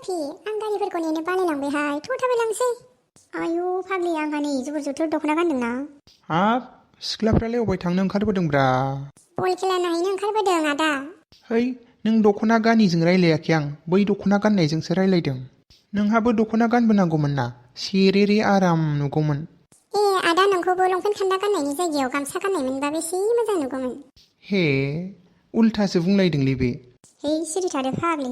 जाफि आं गारिफोरखौ नेनो बालायलांबायहाय थाबायलांसै। आयु फाग्लि आंहा नै जुबुर जुथुर दख'ना गानदोंना। हाब सिख्लाफ्रालाय अबाय थांनो ओंखारबोदोंब्रा? बल खेला नायहैनो ओंखारबोदों आदा। है नों दख'ना गानिजों रायलायाखै आं बै दख'ना गाननायजोंसो रायलायदों। नोंहाबो दख'ना गानबोनांगौमोन ना सेरेरे आराम नुगौमोन। ए आदा नोंखौबो लंपेन्ट खान्दा गाननायनि जायगायाव गामसा गाननायमोनबा बेसे मोजां नुगौमोन। हे उल्थासो बुंलायदोंलै बे। है सिरि थादो फाग्लि।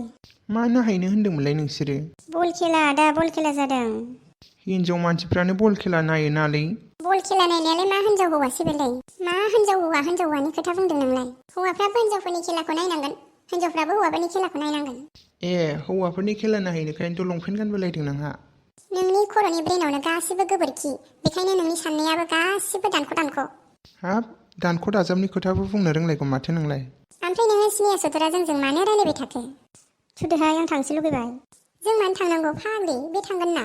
मा नायहैनो होनदोंमोनलाय नोंसोरो? बल खेला आदा बल खेला जादों। हिनजाव मानसिफ्रानो बल खेला नायो नालै। बल खेला नायनायालाय मा हिनजाव हौवासो बेलाय? मा हिनजाव हौवानि खोथा बुंदों नोंलाय? हौवाफ्राबो हिनजावफोरनि खेलाखौ नायनांगोन, हिनजावफ्राबो हौवाफोरनि खेलाखौ नायनांगोन। ए हौवाफोरनि खेला नायहैनोखायनोथ' लंपेन्ट गानबोलायदों नोंहा। नोंनि खर'नि ब्रेनावनो गासिबो गोबोरखि, बेखायनो नोंनि साननायाबो गासिबो दानख'। हाब दानख' दाजाबनि खोथाबो बुंनो रोंलायगौ माथो नोंलाय। ओमफ्राय नोङो स्नेहा सदरा जोंजों मानो रायलायबाय थाखो? थुदोहाय आं थांसो लुबैबाय। जों मानो थांनांगौ फाग्लि? बे थांगोन ना।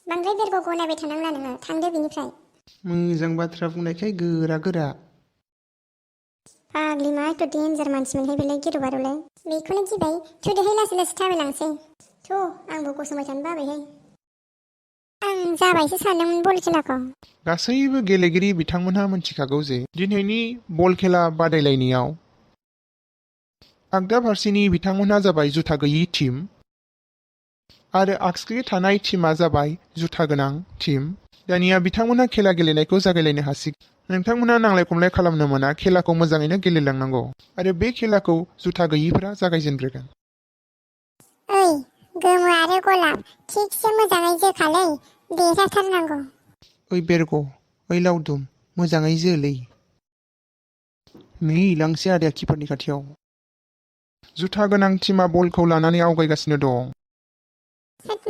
बांद्राय बेरग'खौ नायबाय थानांला नोङो, थांदो बिनिफ्राय। मोजां बाथ्रा बुंनायखाय गोरा। फाग्लि मा एथ' डेन्जार मानसिमोनहाय बेलाय गिरु बारुलाय। बेखौनो गिबाय थुदोहाय लासै थाबायलांसै। आंबो गसंबाय थानो बाबायहाय। आं जाबायसो सानदोंमोन बल खेलाखौ। गासैबो गेलेगिरि बिथांमोनहा मिथिखागौ जे दिनैनि बल खेला बादायलायनायाव आगदा फारसेनि बिथांमोनहा जाबाय जुथा गैयि टीम आरो आगसिथिं थानाय टीमा जाबाय जुथा गोनां टीम। दानिया बिथांमोनहा खेला गेलेनायखौ जागायलायनो हासिगोन। नोंथांमोना नांलाय खमलाय खालामनो मोना, खेलाखौ मोजाङैनो गेलेलांनांगौ आरो बे खेलाखौ जुथा गैयिफोरा जागायजेनग्रोगोन। ओइ गोमो आरो गलाब थिगसे मोजाङै जोखालै, देरहाथारनांगौ। ओइ बेरग' ओइ लावदुम मोजाङै जोलै। नै लांसै आदाया किपारनि खाथियाव। जुथा गोनां टीमा बलखौ लानानै आवगायगासिनो दं।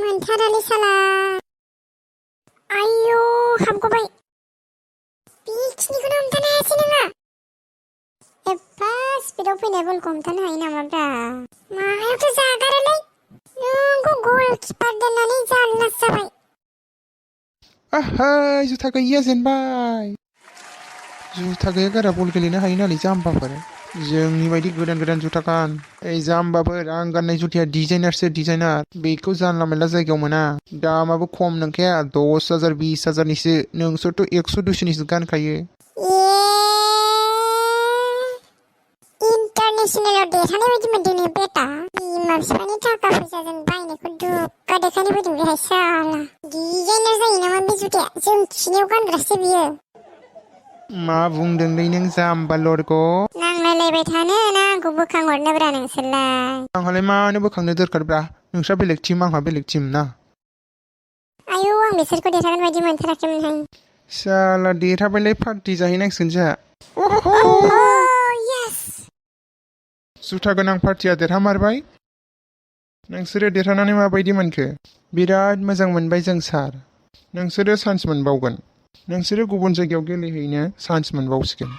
मोनथारालै साला। आयौ हाबगबाय। बेखिनिखौनो हमथानो हायासै नोङो। एफा स्पिडआव फैनाय बलखौ हमथानो हायो नामाब्रा? मायावथो जागारोलै। नोंखौ गलकिपार दोननानै जारलासो जाबाय। आहाय जुथा गैयिया जेनबाय। जुथा गैया गारा बल गेलेनो हायो नालाय जाम्बाफोर। जोंनि बायदि गोदान जुथा गान। ओइ जाम्बाफोर आं गाननाय जुथाया डिजाइनार। बेखौ जानला मेनला जायगायाव मोना। दामाबो खम नंखाया 10,000 20,000निसो। नोंसोरथ' 100-200निसो गानखायो। इन्टारनेसनेलाव देरहानाय बायदि मोनदों ने बेटा? बिमा बिफानि थाखा फैसाजों बायनायखौ दुग्गा देखायनो फैदों बेहाय साला। डिजाइनार जायो नामा बे जुथाया? जों खिनायाव गानग्रासो बियो। मा बुंदोंलै नों जाम्बा लरग'? नांलायलायबाय थानो ना आंखौ बोखांहरनोब्रा नोंसोरलाय? आंहालाय मानो बोखांनो दोरखारब्रा? नोंस्रा बेलेग टिम आंहा बेलेग टिम ना। आयौ आं बिसोरखौ देरहागोन बायदि मोनथाराखैमोनहाय। साला देरहाबायलाय पार्टि जाहैनांसिगोन जोंहा। जुथा गोनां पार्टिया देरहामारबाय। नोंसोरो देरहानानै माबायदि मोनखो? बिराद मोजां मोनबाय जों सार। नोंसोरो चान्स मोनबावगोन। नोंसोरो गुबुन जायगायाव गेलेहैनो चान्स मोनबावसिगोन।